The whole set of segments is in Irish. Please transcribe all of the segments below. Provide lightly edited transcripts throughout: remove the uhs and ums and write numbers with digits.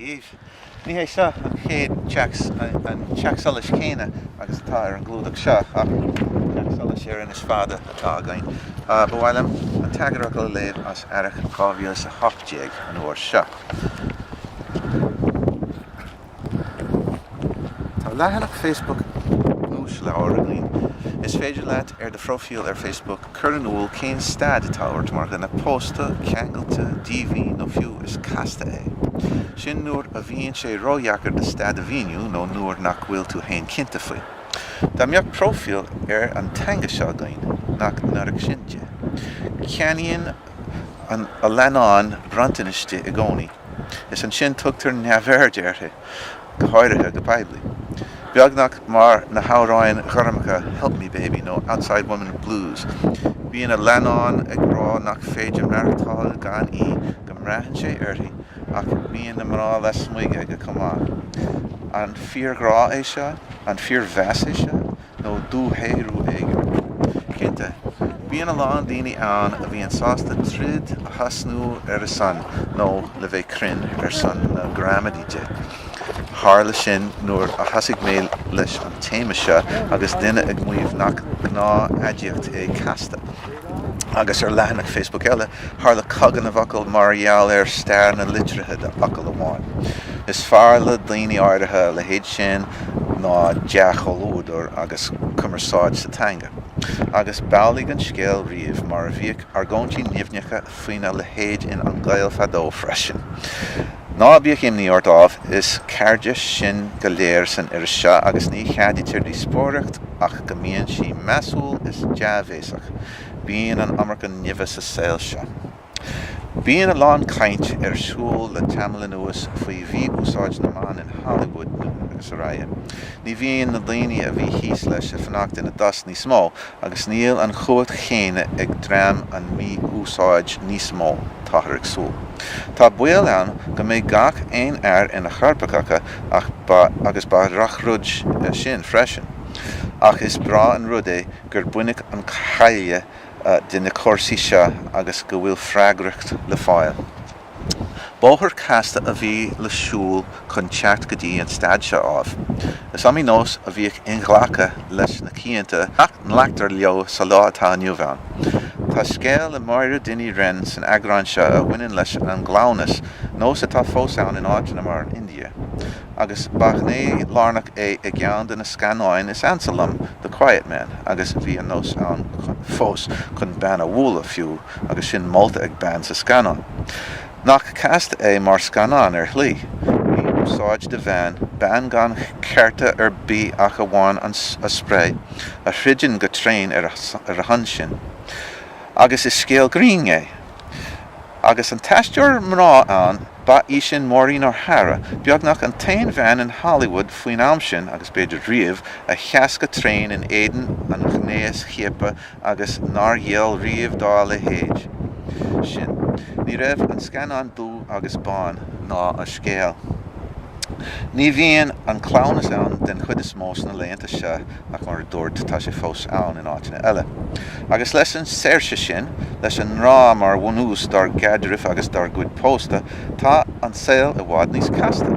Dia dhaoibh. Ní hé seo an chéad teach, an teach solais céanna agus atá ar an gclúdach seo, ach teach solais ar Inis Fada atá againn. Ba mhaith liom an t-eagarfhocal a léamh as Earrach 2018 an uair seo. Tá leathanach Facebook Gluaisleabhar againn. Is féidir leat ar do phróifíl ar Facebook cur in iúl cén staid atá ort mar dhuine pósta, ceangailte, díomhaoin nó fiú is casta é. Sin nuair a bhíonn sé ródheacair do staid a mhíniú nó nuair nach bhfuil tú fhéin cinnte faoi. Dá mbeadh próifíl ar an teanga seo againn, nach n-oirfeadh sin di? Ceannaíonn a leannáin bronntanais di i gcónaí, is ansin tugtar neamhaird uirthi, go háirithe go poiblí. Beagnach mar na hamhráin ghormacha Help Me Baby nó Outside Woman Blues, bíonn a leannán ag rá nach féidir maireachtáil gan í, go mbraitheann sé uirthi, ach bíonn na mná lasmuigh aige chomh maith. An fíorghrá é seo? An fíormheas é seo? nó dúshaothrú éigin. Cinnte, bíonn a lán daoine ann a bhíonn sásta troid a thosnú ar a son, nó, le bheith cruinn, ar son na gramadaí de. Tharla sin nuair a thosaigh mé leis an téama seo agus duine ag maíomh nach gnáth-aidiacht é 'casta'. Agus ar leathanach Facebook eile, tharla cogadh na bhfocal mar gheall ar stair na litrithe d'fhocal amháin. Is fearr le daoine áirithe a leithéid sin ná dea-chomhluadar agus cumarsáid sa teanga. Agus b'amhlaidh an scéal riamh, mar a bhíodh argóintí nimhneacha faoina leithéid in An Gael fadó freisin. Ná bíodh imní ort ámh, is cairde sinn go léir san iris seo agus ní cheadaítear díospóireacht ach go mbíonn sí measúil is dea-bhéasach. Bíonn an iomarca nimhe sa saol seo. Bíonn a lán caint ar siúl le tamall anuas faoi mhí-úsáid na mban in Hollywood srl. Ní bhíonn na daoine a bhí thíos leis ag fanacht ina dtost níos mó agus níl an chumhacht chéanna ag dream an mhí-úsáid níos mó, táthar ag súil. Tá baol ann go mbeidh gach aon fhear ina choirpeach acu ach ba agus ba dhrochrud sin freisin. Ach is breá an rud é gur baineadh an chaille de na cúrsaí seo agus go bhfuil freagracht le fáil. Bóthar casta a bhí le siúl chun teacht go dtí an staid seo, ámh. Is iomaí nós a bhíodh inghlactha leis na cianta nach nglactar leo sa lá atá inniu ann. Tá scéal le Máire Dinny Wren san eagrán seo a bhaineann leis an gcleamhnas, nós atá fós ann in áiteanna mar an India. Agus ba ghné lárnach é i gceann de na scannáin is ansa liom, The Quiet Man, agus bhí an nós ann fós chun bean a bhualadh, fiú agus sin molta ag bean sa scannán. Nach casta é mar scannán, ar shlí? Mí-úsáid de bhean, bean gan chearta ar bith ach amháin a spré, a throideann go tréan ar a shon sin. Agus is scéal grinn é. Agus an t-aisteoir mná ann, ba í sin Maureen O'Hara, beagnach an t-aon bhean in Hollywood faoin am sin, agus b'fhéidir riamh, a sheas go tréan in éadan an ghnéaschiapadh agus nár ghéill riamh dá leithéid sin. Ní raibh an scannán dubh agus bán, ná a scéal. Ní bhíonn an cleamhnas ann den chuid is mó sna laethanta seo ach mar a dúrt, tá sé fós ann in áiteanna eile. Agus leis an saoirse sin, leis an ngrá mar bhunús dár gcaidrimh agus dár gcuid pósta, tá an saol i bhfad níos casta.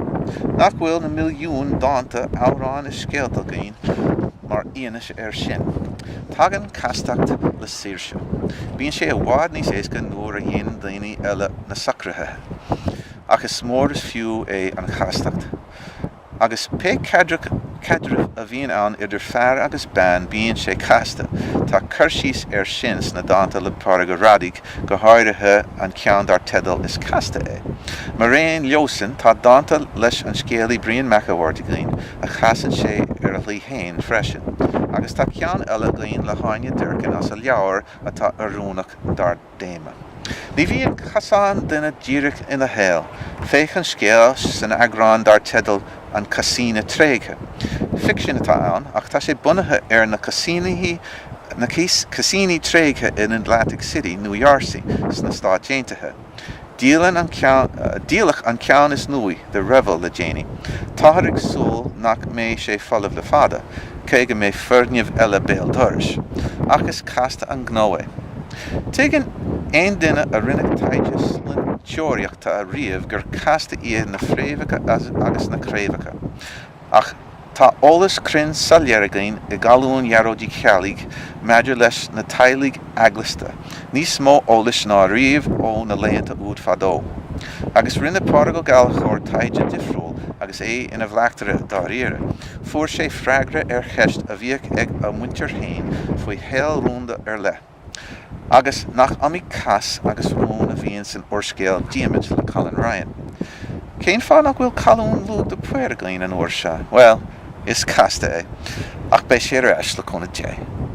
Nach bhfuil na milliúin dánta, amhráin is scéalta againn mar fhianaise air sin? Tagann castacht le saoirse. Bíonn sé i bhfad níos éasca nuair a dhéanann daoine eile na socruithe. Ach is mór is fiú é an chastacht. Agus pé caidreamh a bhíonn ann idir fear agus bean bíonn sé casta. Tá cur síos air sin sna dánta le Pádraig Ó Radaigh, go háirithe an ceann dar teideal Is Casta É. Maraon leosan tá dánta leis an scéalaí Brian Mac a' Bhaird againn, a chasann sé ar a shlí féin freisin. Agus tá ceann eile againn le hÁine Durkin as a leabhar atá oiriúnach dár dtéama. Ní bhíonn cosán duine díreach ina shaol. Féach an scéal san eagrán dar teideal An Casino Tréigthe. Ficsean atá ann ach tá sé bunaithe ar na casaíní na casaíní tréigthe in Atlantic City, New Jersey, sna Stáit Aontaithe. Díolann an ceann, díoladh an ceann is nuaí, The Revel, le déanaí. Táthar ag súil nach mbeidh sé folamh le fada, cé go mbeidh foirgneamh eile béal dorais. Ach is casta an gnó é. Tuigeann aon duine a rinne taighde. teoiríochta riamh gur casta iad na fréamhacha agus na craobhacha. Ach tá eolas cruinn soiléir againn i gcolún Ghearóid Uí Cheallaigh maidir leis na teaghlaigh eaglasta, níos mó eolais ná riamh ó na laethanta úd fadó. Agus rinne Pádraig Ó Gallchóir taighde difriúil agus é ina bhleachtaire dáiríre. Fuair sé freagra ar cheist a bhíodh ag a mhuintir féin faoi shaol rúnda ar leith. Agus nach iomaí cás agus rún a bhíonn san úrscéal Diarmuid le Colin Ryan. Cén fáth nach bhfuil colún Lugh de Paor againn an uair seo? Bhuel, is casta é. Ach beidh sé ar ais le cúnamh Dé.